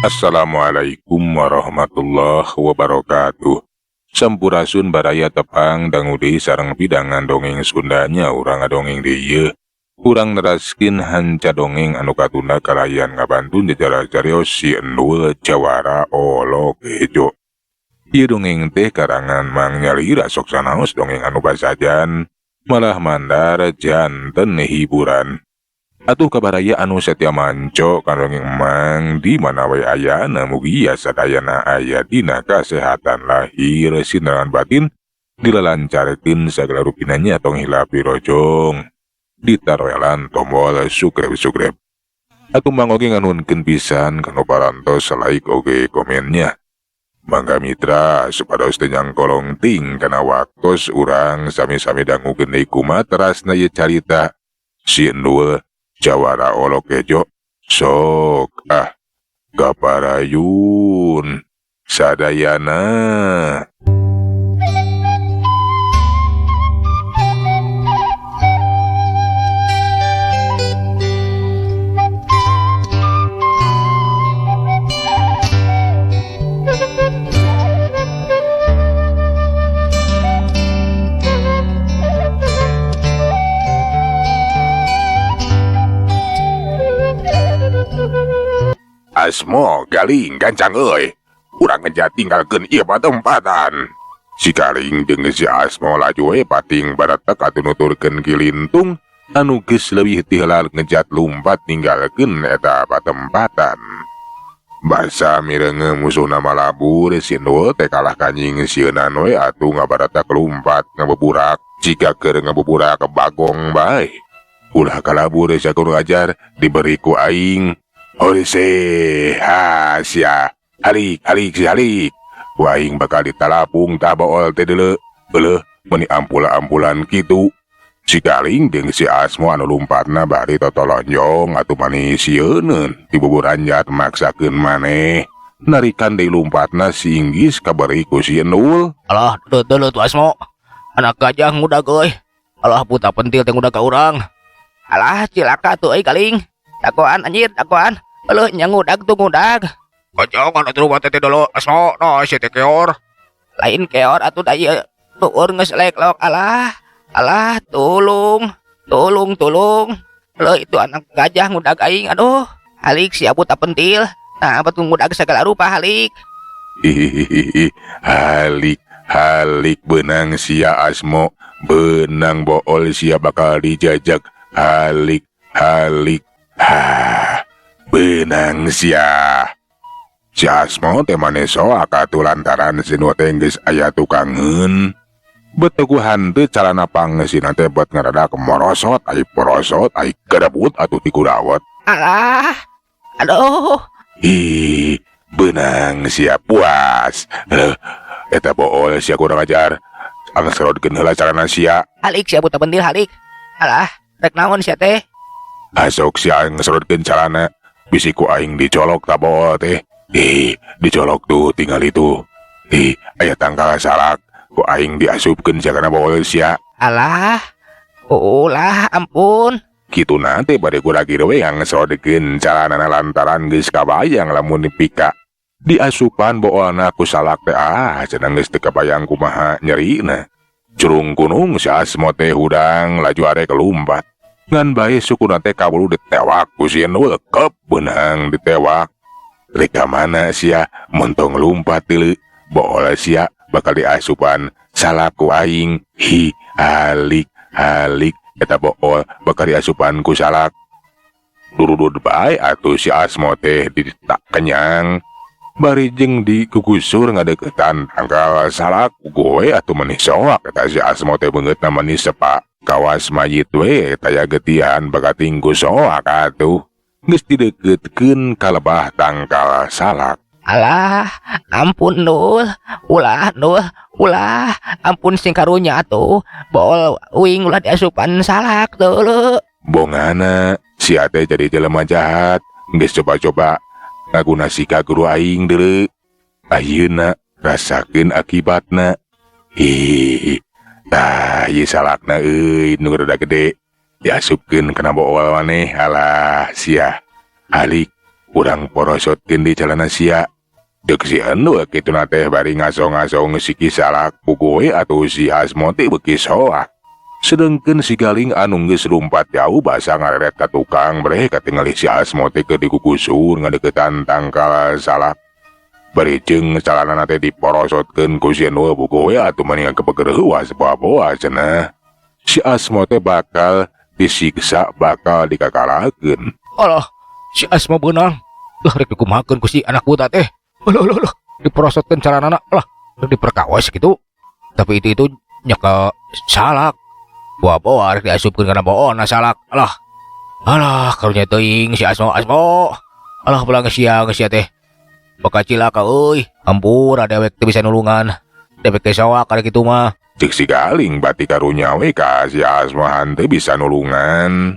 Assalamualaikum warahmatullahi wabarakatuh. Sampurasun baraya tepang dangu deui sareng pidangan dongeng Sundanya urang ngadongeng deui ieu. Urang neraskeun hanca dongeng anu katunda kalayan ngabantun jajara carios si Endul Jawara Olok Hejo. Ieu dongeng teh karangan Mang Nyalira sok sanaos dongeng anu basajan malah mandar janten hiburan. Atuh kabaraya anu setia manco ka dongeng Emang di mana we ayana mugia sadayana aya dina kasehatan lahir sinaran batin dilalancarkeun sagala rupinanya tong hilap dirojong ditaroelan tombol subscribe. Atuh Mang oge nganuhunkeun pisan kanu parantos like oge komennya. Mangga mitra supados teu nyangkolong ting kana waktos urang sami-sami dangukeun deui kumaha terasna ieu carita si Endul Jawara Olok Hejo. Sok ah kaparayun sadayana. Asmo galing gancang euy. Urang ngejat tinggalkeun ieu patempatan. Si Galing jeung si Asmo laju we pating baratek atuh nuturkeun Ki Lintung anu geus leuwih ti heula ngejat lumpat ninggalkeun eta patempatan. Basa mireunge musuhna malabur si Endul teh kalah kanjing sieunan we atuh ngabaratak lumpat ngabuburak jika keur ngabuburak bagong bae. Ulah kalabur sia kudu ajar diberi ku aing. Hore ha sia halik halik si halik. Ku aing bakal ditalapung tah bool teh deuleu. Euleuh meuni ampula-ampulan kitu. Si Galing jeung si Asmo anu lumpatna bari totolonjong atuh mani sieuneun dibuburanjat maksakeun maneh. Narikan deui lumpatna si Inggis kaberi ku si Endul. Alah deuleu tuh Asmo. Anak gajah ngudag euy. Alah buta pentil teh ngudag ka urang. Alah cilaka tuh euy Galing. Dagoan anjir dagoan. Euleuh nya ngudag tuh ngudag. Kajangan atuh rumah teh dulu Asmo, nah si teh keor. Lain keor atuh da ieu tuur geus leklok alah. Alah tulung, tulung tulung. Euleuh itu anak gajah ngudag aing aduh. Halik si buta pentil. Nah betul ngudag segala rupa halik. Hihihihi halik halik beunang sia Asmo, beunang bool sia bakal dijajak. Halik halik. Ha, beunang sia. Si Asmo teh mane soak atuh lantaran si nu teh geus aya tukangeun. Beteguhan teu calana pangeusina teh bet ngaradak morosot ai porosot ai gerebut atuh ti kurawat. Alah. Aduh. Ih, beunang sia puas. Heuh, eta bool sia kurang ajar. Angserodkeun heula calana sia. Halik sia buta pentil halik. Alah, rek naon sia teh? Asok sia ngeserodkeun calana. Bisi ku aing dicolok ta bool teh. Ih, dicolok tuh tinggal itu. Ih, aya tangkal salak. Ku aing diasupkeun sia kana bool sia. Alah. Ulah, ampun. Kitu teh bade kuragir we ngeserodkeun calanana lantaran geus kabayang lamun dipika. Diasupan boolna ku salak teh ah cenah geus teu kabayang kumaha nyerina. Curung kunung si Asmo teh hudang laju arek lumpat. Ngan bae sukuna teh kaburu ditewak ku si Endul kep beunang ditewak. Rek ka mana sia montong lumpat deuleu. Bool sia bakal diasupan salak ku aing. Hi halik halik eta bool bakal diasupan ku salak. Durudud bae atuh si Asmo teh ditak kenyang. Bari jeung dikugusur ngadeukeutan tangkal salak goe atuh meni soak eta si Asmo teh beungeutna meni sepa. Kawas mayit we taya getihan bakating ku soak atuh. Geus dideukeuteun ka lebah tangkal salak. Alah, ampun Nul, ulah Nul, ulah, ampun sing karunya atuh. Bool uing ulah diasupan salak deuleu. Bongana sia teh jadi jelema jahat, geus coba-coba ngaguna sika guru aing deuleu. Ayeuna rasakeun akibatna. Hihihi. Tah ieu salakna euy nu rada gede. Diasupkeun kana bool maneh alah sia. Halik Urang porosotkeun di calana sia. Deuk si Endul kituna teh bari ngasong-ngasong siki salak puguh we atuh si Asmo teh beuki soak. Sedengkeun si Galing anu geus lumpat jauh basa ngareret ka tukang breh katingali si Asmo teh keur dikukusur ngadeukeutan tangkal salak. Bari jeung calanana teh diporosotkeun ku si Endul puguh we atuh mani ngagebeger boa-boa cenah. Si Asmo teh bakal disiksa, bakal dikakalakeun. Alah, si Asmo beunang. Lah rek dikumahakeun ku si anak buta teh. Alah alah alah, diporosotkeun calanana. Lah, rek diperkawas kitu. Tapi itu nyeka salak. Boa-boa rek diasupkeun kana boona salak. Alah. Alah, karunya teuing si Asmo, Asmo. Alah belang sia sia teh. Bakal cilaka euy. Hampura dewek teu bisa nulungan. Dewek teh soak kada kitu mah. Cek si Galing bati karunya we ka si Asmo hanteu bisa nulungan.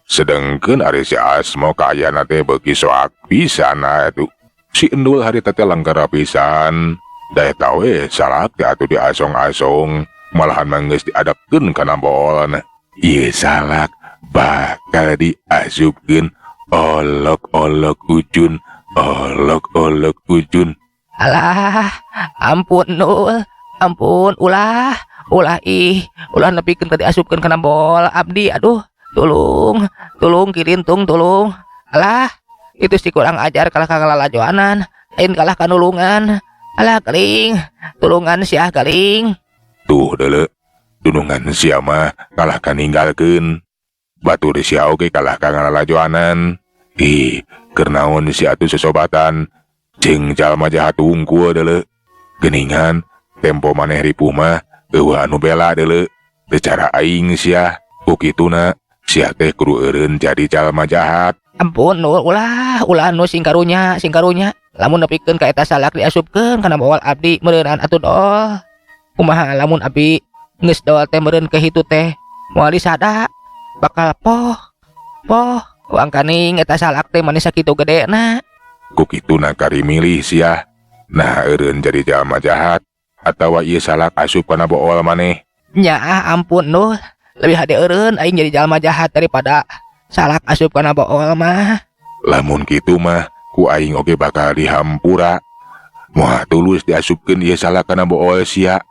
Sedengkeun ari si Asmo kaayana teh beuki soak pisan atuh. Si Endul harita teh langkara pisan. Da eta we salak teh atuh diasong-asong, malahan mah geus diadepkeun kana boolna. Ieu salak bakal diasupkeun olok-olok ujun, olok-olok ujun. Alah, ampun Nul, ampun ulah, ulah ih, ulah nepikeun ka diasupkeun kana bool abdi aduh, tulung, tulung kirintung tulung. Alah, itu si kurang ajar kalah ka ngalalajoanan, lain kalah ka nulungan. Alah Galing, tulungan sia Galing. Tuh deuleu, dunungan sia mah kalah ka ninggalkeun. Batur sia oge kalah ka ngalalajoanan. Ih, keur naon sia atuh sosobatan jeung jalma jahat wungkul deuleu. Geuningan tempo maneh ripuh mah eueuh anu bela deuleu. Teu cara aing sia, ku kituna sia teh kudu eureun jadi jalma jahat. Ampun Nul, ulah, ulah nu sing karunya, sing karunya. Lamun nepikeun ka eta salak diasupkeun kana bool abdi meureunan atuh dol. Kumaha lamun abdi geus dol teh meureun ke hitu teh moal disada bakal poh poh wangkaning eta salak teh manis sakitu gedena. Ku kituna kari milih sia. Nah eureun jadi jalma jahat atawa ieu salak asup kana bool maneh. Nyaah ampun Nul, lebih hade eureun aing jadi jalma jahat daripada salak asup kana bool mah. Lamun kitu mah ku aing oge bakal dihampura. Moal tulus diasupkeun ieu salak kana bool sia.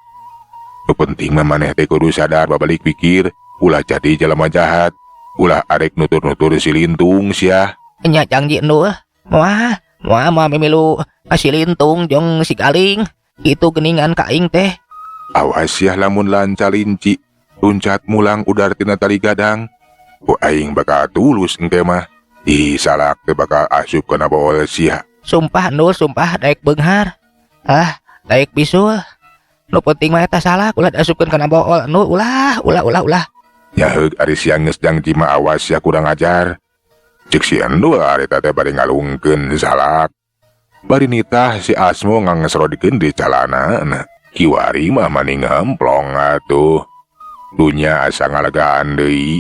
Nu penting mah maneh teh kudu sadar babalik pikir, ulah jadi jalma jahat, ulah arek nutur-nutur si Lintung sia. Nya janji Nul, moal moal moal mimilu ka si Lintung jeung si Galing. Kitu geuningan ka aing teh. Awas sia lamun lanca linci, luncat mulang udar tina tali gadang. Ku aing bakal tulus engke mah. Ih, salak teh bakal asup kana bool sia. Sumpah Nul, sumpah daek beunghar. Ah, daek bisul. Nu penting mah eta salak ulah diasupkeun kana bool Nul, ulah, ulah, ulah, ulah. Nyaheug ari sia geus jangji mah awas sia kurang ajar. Cek si Endul ari teh bari ngalungkeun salak. Bari nitah si Asmo ngangesrodikeun di calana. Kiwari mah mani ngemplong atuh. Dunya asa ngalegaan deui.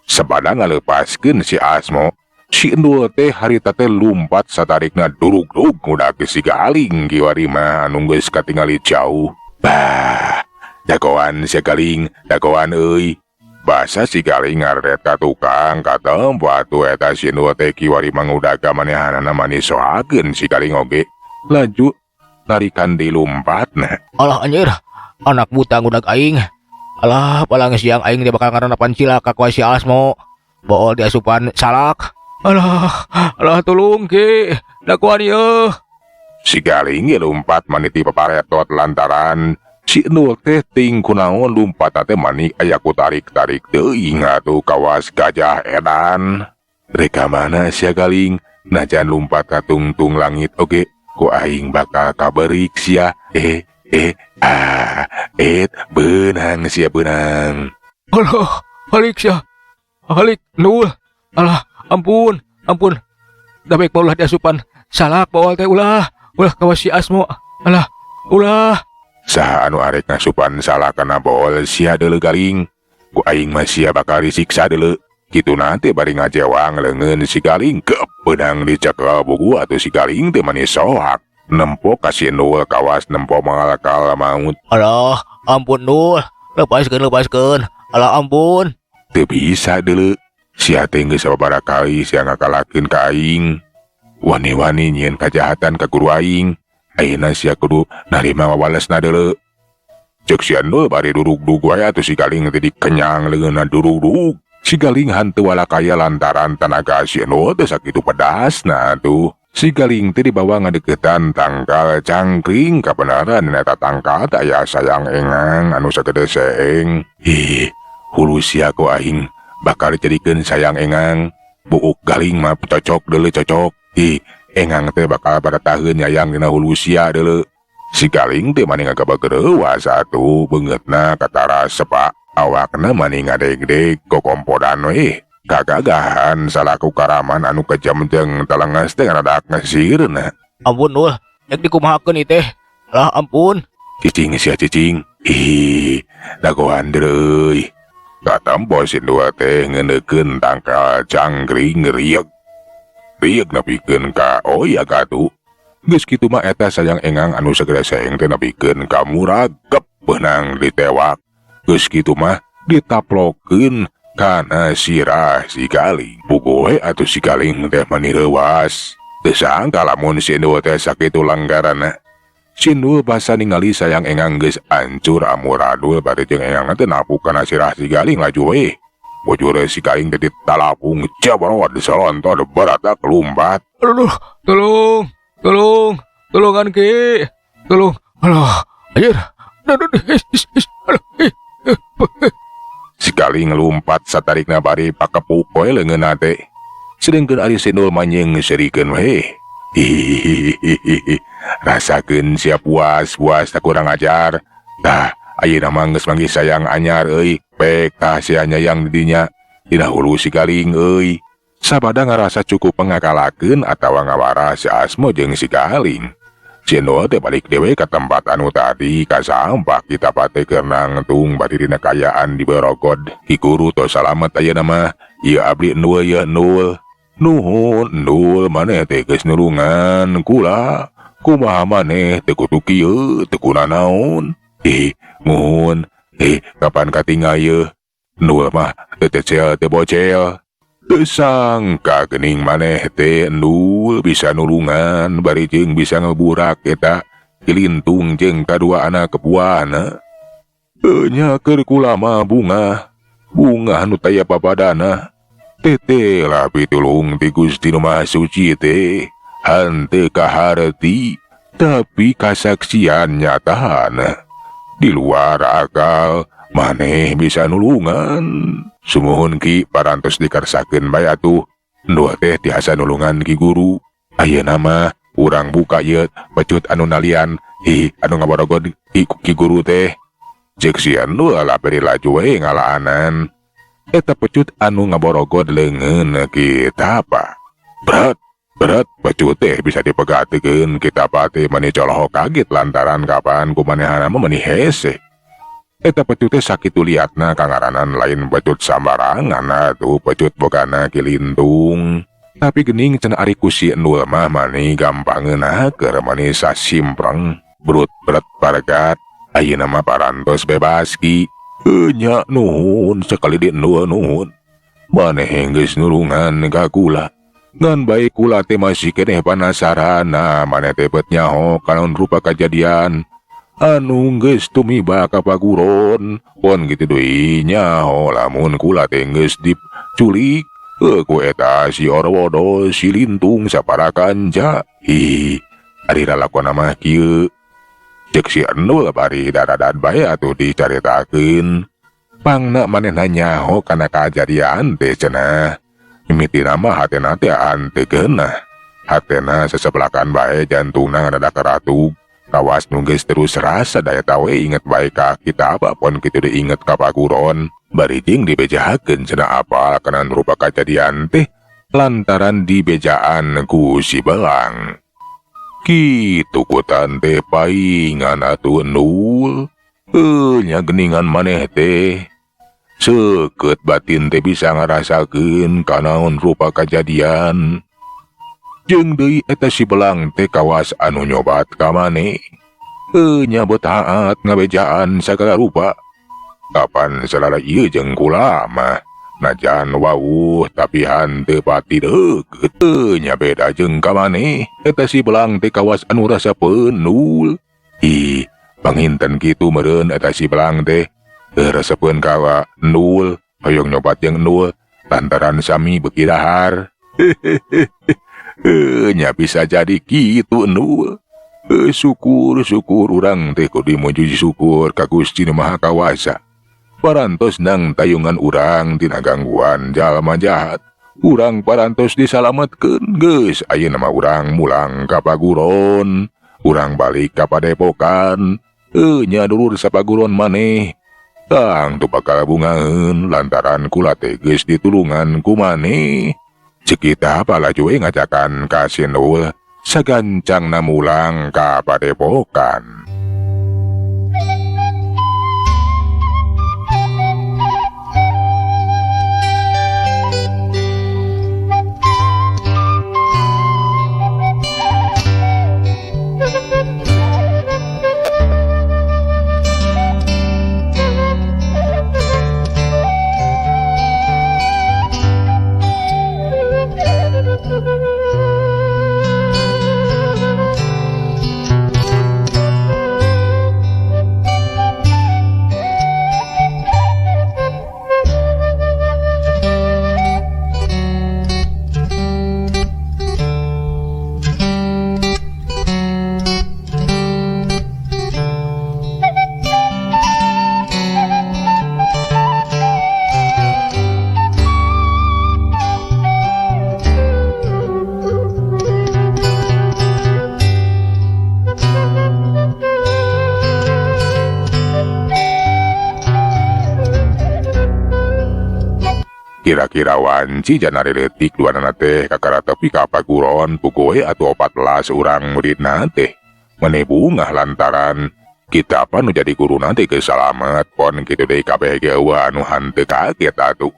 Sabada ngaleupaskeun si Asmo. Si Endul teh harita teh lumpat satarikna durug-durug ngudak si Galing kiwari mah anu geus katingali jauh. Bah, jagoan si Galing, jagoan euy. Basa si Galing ngaret ka tukang katempo atuh eta si Endul teh kiwari mah ngudag ka manehanana mani soakeun si Galing oge. Laju tarikan dilumpatna. Alah anjir, anak buta ngudag aing. Alah, palang siang aing dia bakal ngarandapan cilaka ku si Asmo. Bool diasupan salak. Alah, alah tulung ki, dakuan ieu. Si Galing ge lumpat maniti paparetot lantaran si Endul teh ting kunaon lumpat teh mani aya ku tarik-tarik teuing atuh kawas gajah edan. Rek ka mana sia Galing, najan lumpat ka tungtung langit oge ku aing bakal kaberik sia. Et beunang sia beunang. Alah, halik sia. Halik Nul. Alah, ampun, ampun. Dabek mah ulah diasupan salak bawal teh ulah. Ulah kawas si Asmo. Alah, ulah. Saha anu arek ngasupan salak kana bool sia deuleu Galing. Ku aing mah sia bakal disiksa deuleu. Kitu nanti bari ngajewang leungeun si Galing kep beunang dicekel buku atuh si Galing teh mani soak. Nempo ka si Endul kawas nempo malakal maut. Alah, ampun Nul. Lepaskeun, lepaskeun. Alah ampun. Teu bisa deuleu. Sia teh geus sababaraha kali sia ngakalakeun ka aing. Wani-wani nyieun kajahatan ka guru aing. Ayeuna sia kudu narima wawalesna deuleu. Ceuk si Endul bari durug-durug wae atuh si Galing teh dikenyang leungeunna durug-durug. Si Galing hanteu walakaya lantaran tanaga si Endul teh sakitu pedasna atuh. Si Galing teh dibawa ngadeukeutan tangkal cangkring kabeneran eta tangkal teh aya sayang engang anu sagede seeng. Ih, hulu sia ku aing bakal dijadikeun sayang engang. Buuk Galing mah cocok deuleu cocok. Ih, engang teh bakal barataheun nyayang dina hulu sia deuleu. Si Galing teh mani ngagabagereuwas atuh beungeutna katara sepak. Awakna mani ngadegdeg kokompodan we. Kagagahan salaku karaman anu kejam jeung telenges teh ngaradak ngesirna. Ampun Nul, rek dikumahakeun ieu teh. Lah ampun. Cicing sia cicing. Ih, dagoan deui. Katempo si Endul teh ngeuneukeun tangkal cangkring rieg. Rieg nepikeun ka oya katu. Geus kitu mah eta sayang engang anu sagede seeng teh nepikeun ka muragep beunang ditewak. Geus kitu mah ditaplokeun kana sirah si Galing. Puguh we atuh si Galing teh mani reuwas. Teu sangka lamun si Endul teh sakitu langgarana. Si Endul basa ningali sayang engang geus ancur amuradul bari jeung engang teh napuk kana sirah si Galing laju we. Bujur si Galing teh ditalapung jabarot salontor baratak lumpat. Aduh, tolong, tolong, tolongan ki, tolong. Alah, anjir. Aduh, is, is, is. Aduh, ih, eh, eh. Si Galing ngelumpat satarikna bari pakepuk we leungeunna teh. Sedengkeun ari si Endul mah nyeungseurikeun we. Hihihihihi. Rasakeun sia puas-puas tak kurang ajar. Tah, ayeuna mah geus manggih sayang anyar euy. Pek tah sia nyayang di dinya. Dina hulu si Galing euy. Sabada ngarasa cukup pengakalakeun atawa ngawara si Asmo jeung si Galing. Si Endul teh balik dewe ka tempat anu tadi kasampak kita pate keur nangtung bari dina kaayaan di Borogod. Ki guru tos salamet ayeuna mah. Ieu abdi Endul ieu Endul. Nuhun Endul maneh teh geus nulungan kula. Kumaha maneh teu kudu kieu teu kunanaon. Ih, muhun. Ih, kapan katingal ieu? Endul mah teu cecel teu bocel. Teu sangka geuning maneh teh Endul bisa nulungan bari jeung bisa ngeburak eta Kilintung jeung kadua anak kebuana. Nya keur kula mah bungah, bungah nu taya papadana. Teteh lah pitulung ti Gusti Nu Maha Suci teh henteu kaharti tapi kasaksian nyatana. Di luar akal maneh bisa nulungan. Sumuhun ki parantos dikarsakeun bae atuh. Endul teh tiasa nulungan ki guru. Ayeuna mah urang buka ieu pecut anu nalian hi anu ngaborogod ki guru teh. Ceuk si Endul lah beri laju we ngalaanan. Eta pecut anu ngaborogod leungeun kita apa? Berat, berat pecut teh bisa dipegatekeun kita teh mani colohok kaget lantaran kapan kumanehana mah mani hese. Eta pecut teh sakitu liatna kangaranan lain pecut sambarangan atuh pecut bogana Kilintung. Tapi gening cenah ari ku si Endul mah mani gampangeun keur mani sasimpreng brut berat bargat. Ayeuna mah parantos bebas ki. Nya nuhun sekali di Endul nuhun. Maneh geus nulungan ka kula. Ngan bae kula teh masih keneh panasarana maneh teh bet nyaho kanaon rupa kajadian anu geus tumiba ka paguron. Pon kitu deui nyaho lamun kula teh geus diculik ku eta si Orwodo si Lintung sapara kanca. Ih, ari lalakona mah kieu. Ceuk si Endul bari daradan bae atuh dicaritakeun. Pangna manehna nyaho kana kajadian teh cenah. Mimitina mah hatena teh hanteu geunah. Hatena sesebelakan bae jantungna ngadadak ratug. Kawas nu geus terus rasa daya tawe inget bae ka kita apa pon kitu diinget ka paguron. Bari jeung dibejakeun cenah apal kana rupa kajadian teh lantaran dibejaan ku si Belang. Kitu kutan teh paingan atuh Endul. Nya geningan maneh teh. Seukeut batin teh bisa ngarasakeun kanaon rupa kajadian. Jeung deui eta si Belang teh kawas anu nyobat ka maneh. Nya betaat ngabejaan sagala rupa. Kapan salala ieu jeung kula mah Najan wawuh tapi hanteu pati deukeut. Teu nya beda jeung ka maneh. Eta si Belang teh kawas anu resepeun Nul. Ih, panginten kitu meureun eta si Belang teh. Resepeun ka Nul, hoyong nyobat jeung Nul lantaran sami beuki dahar. Nya bisa jadi kitu Nul. Syukur-syukur urang teh kudu muji syukur ka Gusti Nu Maha Kawasa. Parantos nang tayungan urang tina gangguan jalma jahat. Urang parantos disalametkeun geus ayeuna mah urang mulang ka paguron. Urang balik ka padepokan. Nya dulur sapaguron maneh. Tang tu bakal bungaheun lantaran kula teh geus ditulungan ku maneh. Ceuk kita palaju we ngajakan ka si Nul sagancangna mulang ka padepokan. Kira-kira wanci janari leutik duanana teh kakara tepi ka paguron puguh we atuh 14 urang muridna teh. Meni bungah lantaran kita apa nu jadi guruna teh geus salamet pon kitu deui kabeh ge eueuh anu hanteu kaget atuh.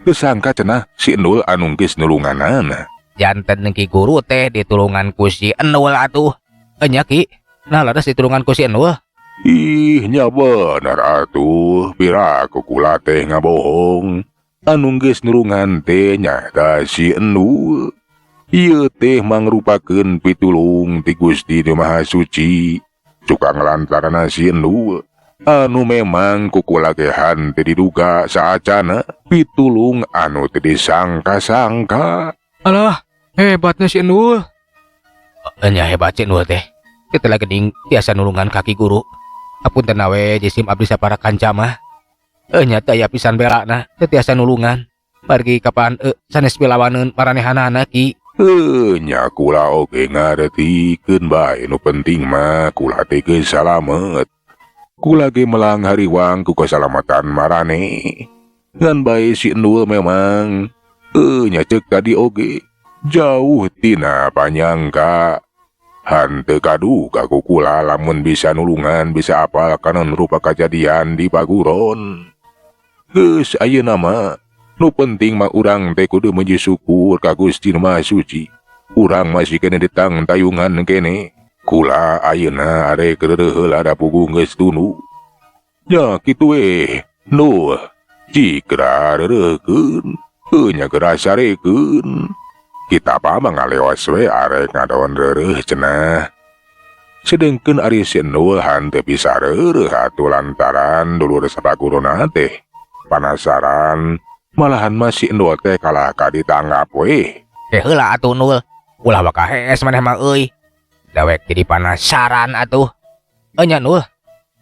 Teu sangka cenah si Endul anu geus nulunganana. Janten ki guru teh ditulungan ku si Endul atuh. Enya ki, nah laras ditulungan ku si Endul. Ih, nya bener atuh, piraku kula teh ngabohong. Anu geus nulungan teh nyaeta si Endul. Ieu teh mangrupakeun pitulung ti Gusti Nu Maha Suci. Cukang lantaran si Endul anu memang ku kula ge hanteu diduga saacana pitulung anu teu disangka-sangka. Alah, hebatnya si Endul. Nya hebat si Endul teh. Kita lagi ding tiasa nulungan kaki guru. Apunten we jisim abdi sapara kanca mah. Nya teu aya pisan belana, teu tiasa nulungan. Margi kapan sanes pilawaneun maranehanana ki. Nya kula oge ngartikeun bae nu penting mah kula teh geus salamet. Kula ge melang hariwang ku kasalamatan marane. Ngan bae si Endul memang nya ceuk tadi oge jauh tina panyangka. Hanteu kaduga ku kula lamun bisa nulungan bisa apal kana rupa kajadian di paguron. Geus ayeuna mah nu penting mah urang teh kudu muji syukur ka Gusti Nu Maha Suci. Urang masih kene ditang tayungan kene. Kula ayeuna arek reureuh heula da puguh geus tunu. Nya kitu we. Nu cikra reureuhkeun, heuh nya geura sarekeun. Kita apa mah ngaleos we arek ngadon reureuh cenah. Sedengkeun ari si Endul hanteu bisa reureuh atuh lantaran dulur sapaguruna teh panasaran. Malahan mah si Endul teh kalah ka ditanggap we. Heula atuh Nul, ulah waka hees maneh mah euy. Dawek jadi panasaran atuh. Nya Nul,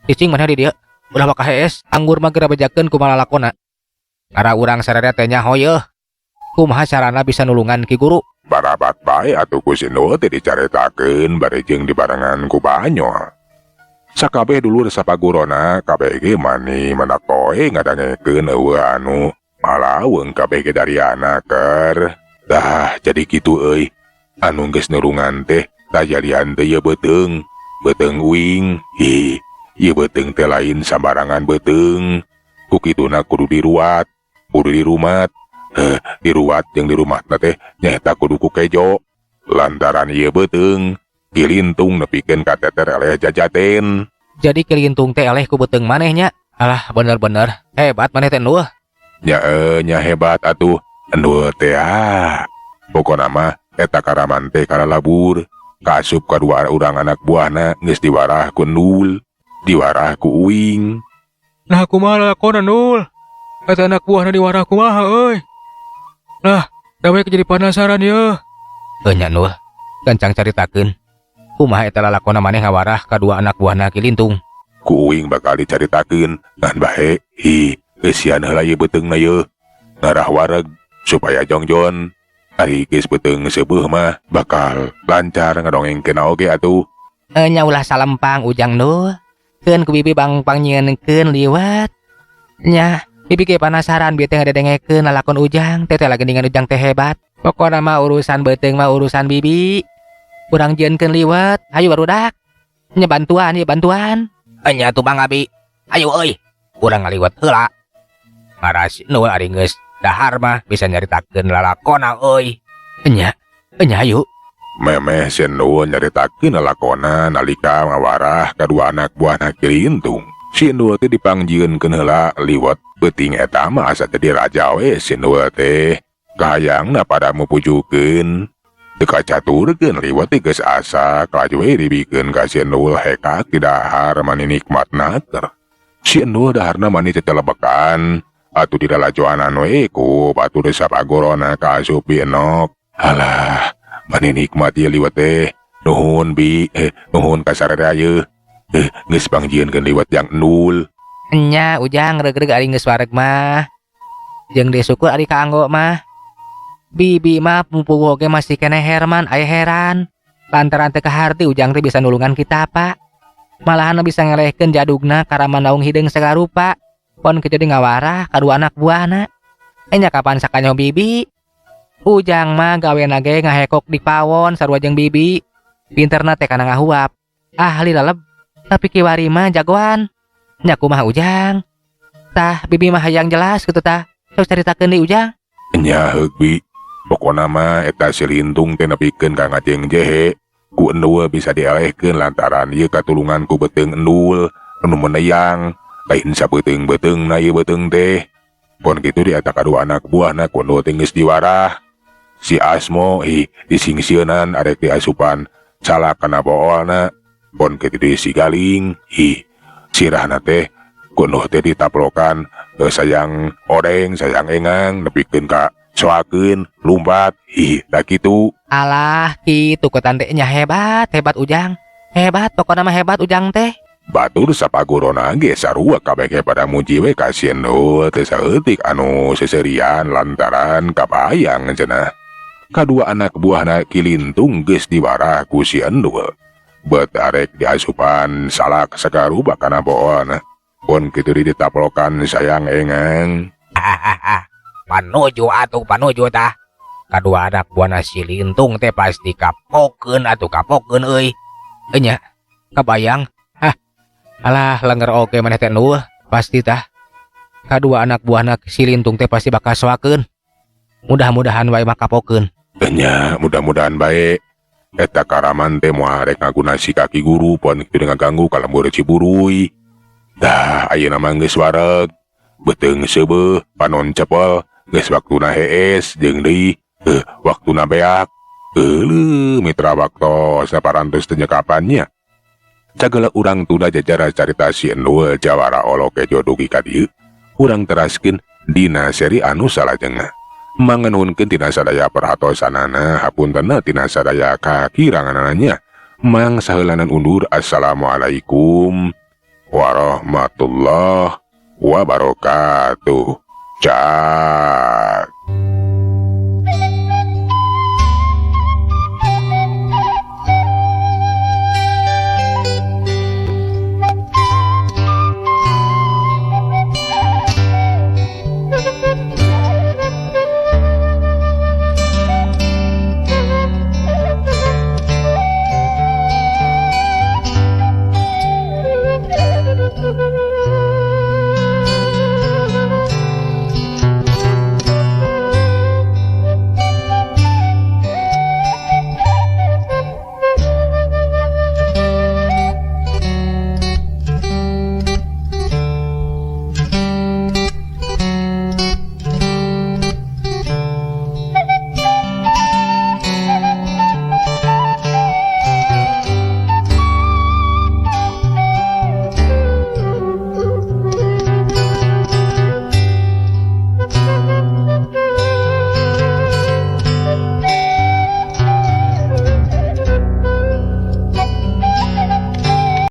cicing maneh di dieu. Ulah waka hees, anggur mah geura bejakeun kumaha lalakona. Ngara urang sararea teh nyaho yeuh. Kumaha carana bisa nulungan ki guru? Barabat bae atuh ku si Endul teh dicaritakeun bari jeung dibarengan ku banyol. Sakabeh dulur sapagurona kabeh ge mani mendak poe ngadangekeun eueuh anu malaweng kabeh ge dariana keur. Dah jadi kitu euy. Anu geus nulungan teh kajadian teh ieu beuteung, beuteung uing. Hi, ieu beuteung teh lain sambarangan beuteung. Ku kituna kudu diruat, kudu dirumat. Diruat jeung dirumatna teh nyaeta kudu ku kejo. Lantaran ieu beuteung kilintung nepikeun ka teter eleh jajaten. Jadi kilintung teh eleh ku beuteung maneh nya. Alah bener-bener hebat maneh teh Nul. Nya nya hebat atuh endul teh ah. Pokona mah eta karaman teh kalalabur. Kaasup kadua urang anak buahna geus diwarah ku endul, diwarah ku uing. Nah kumaha lalakonna Nul? Eta anak buahna diwarah kumaha euy? Lah, dawek jadi penasaran yeuh. Heuh nya Nul, gancang caritakeun. Kumaha eta lalakonna maneh ngawarah kadua anak buahna Ki Lintung? Ku uing bakal dicaritakeun ngan bae hi eusian heula ieu beuteungna yeuh. Ngarah wareg supaya jongjon. Ari geus beuteung seubeuh mah bakal lancar ngadongengkeun oge atuh. Nya ulah salempang Ujang Nul. Keun ku bibi bang pangnyieunkeun liwat. Nya, bibi ge panasaran bieu teh ngadedengekeun lalakon Ujang, teh teh lagi ningan Ujang teh hebat. Pokona mah urusan beuteung mah urusan bibi. Urang jieunkeun liwat, hayu barudak. Nya bantuan, ieu bantuan. Nya atuh Bang Abi. Ayo euy, urang ngaliwat heula. Ngaras Nul ari geus dahar mah bisa nyaritakeun lalakona euy. Nya, nya hayu. Memeh si Endul nyaritakeun lalakona nalika ngawarah kadua anak buahna Ki Lintung. Si Endul teh dipangjieunkeun heula liwet peuting eta mah asa jadi raja we si Endul teh. Kahayangna pada mupujukeun. Teu kacaturkeun liwet teh geus asa kalaju we dibikeun ka si Endul hekak di dahar mani nikmatna ker. Si Endul daharna mani tetelebekan. Atuh dilalajoanan we ku batur sapagorona ka asup bi enok. Alah, mani nikmat ieu liwet teh. Nuhun bi, nuhun ka sararea yeuh. Geus pangjieunkeun liwet jang endul. Nya Ujang regreg ari geus wareg mah. Jeung deui syukur ari kaanggo mah. Bibi mah mupuguh oge masih keneh Herman aya heran. Lantaran teu kaharti Ujang teh bisa nulungan kita apa. Malahan bisa ngelehkeun jadugna karaman naung hideung sagarupa. Pon kitu di ngawarah kadua anak buahna. Nya kapan sakanyo bibi? Ujang mah gawena ge ngahekok di pawon sarua jeung bibi. Pinterna teh kana ngahuap. Ahli laleb tapi kiwari mah jagoan. Nya kumaha Ujang? Tah bibi mah hayang jelas kitu tah. Sok caritakeun deui Ujang. Nya heug bi. Pokona mah eta si Lintung teh nepikeun ka ngajeng jehe. Ku endul bisa dielehkeun lantaran ieu katulungan ku beuteung endul anu meneyang. Lain sabeuteung-beuteungna ieu beuteung teh. Pon kitu di eta kadua anak buahna ku endul teh geus diwarah. Si Asmo ih disingsieunan arek diasupan salak kana boolna. Pon kitu deui si Galing ih sirahna teh ku endul teh ditaplokan sayang odeng sayang engang nepikeun ka soakeun lumpat ih da kitu. Alah kitu ku tante nya hebat hebat Ujang. Hebat pokona mah hebat Ujang teh. Batur sapagurona ge sarua kabeh ge pada muji we ka si Endul teh saeutik anu seserian lantaran kabayang cenah. Kadua anak buahna Ki Lintung geus diwarah ku si Endul. Bet arek diasupan salak sagaruba kana boona. Pon kitu ditaplokan sayang engang. Panuju atuh panuju tah. Kadua anak buahna si Lintung teh pasti kapokeun atuh kapokeun euy. Nya, kabayang. Hah. Alah lenger oge maneh teh Nul, pasti tah. Kadua anak buahna si Lintung teh pasti bakal soakeun. Mudah-mudahan wae mah kapokeun. Nya, mudah-mudahan bae. Eta karaman teh moal rek ngaguna si kaki guru pon kitu ngaganggu ka lembur Ciburuy. Tah ayeuna mah geus wareg. Beuteung seubeuh, panon cepel, geus waktuna hees jeung deui waktuna beak. Euleuh mitra waktos saparantos teh nyekapannya. Cagala urang tunda jajara carita si Endul jawara olo kejo dugi ka dieu. Urang teraskeun dina seri anu salajengna. Manganuhunkeun tina sadaya perhatosanana hapuntenna tina sadaya kakiranganana. Mang saheulanan undur. Assalamualaikum warahmatullahi wabarakatuh. Cak.